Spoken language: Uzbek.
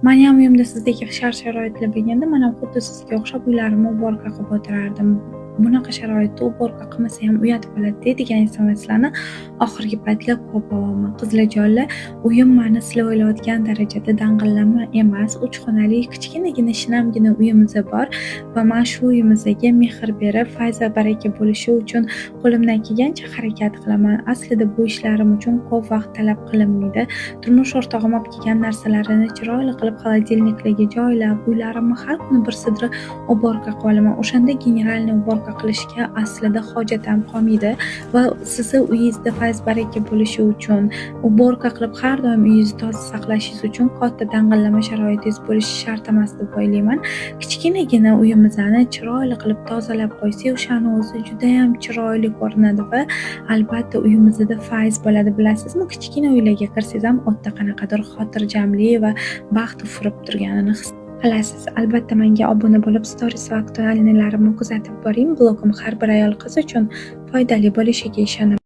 Maniyam uyimda sizdek shart-sharoitlar bo'lganda, man ham xuddi sizga o'xshab uylarimni уборка qilib o'tirardim. Bunaqa sharoitda уборка qilmasa ham uyat bo'ladi degan SMSlarni oxirgi paytlar ko'p olyapman. Qizlarjonlar, uyim mani sizlar o'ylayotgan darajada dang'illama emas. 3 xonali kichkinagina, shinamgina uyimiz bor va man shu uyimizga mehr berib, fayz va baraka bo'lishi uchun qo'limdan kelgancha harakat qilaman. Aslida bu ishlarim uchun ko'p vaqt talab qilinmaydi. Turmush o'rtog'im olib kelgan narsalarini chiroyli qilib холодильник larga joylab, uylarimni har kuni bir sidra уборка qilib olaman. O'shanda генеральный уборка qilishga aslida hojat ham qolmaydi va sizni uyingizda fayz baraka bo'lishi uchun, уборка qilib har doim uyingizni toza saqlashingiz uchun katta dang'illama sharoitingiz bo'lishi shart emas deb o'ylayman. Kichkinagina uyimizni chiroyli qilib tozalab qo'ysak, o'shani o'zi judayam chiroyli ko'rinadi va albatta uyimizda fayz bo'ladi. Bilasizmi, kichkina uylarga kirsangiz ham u yerda qanaqadir xotirjamlik va baxt ufurib turganini his qilasiz. Albatta menga obuna bo'lib, stories va актуальный larimni kuzatib boring. Blogim har bir ayol qiz uchun foydali bo'lishiga ishonaman.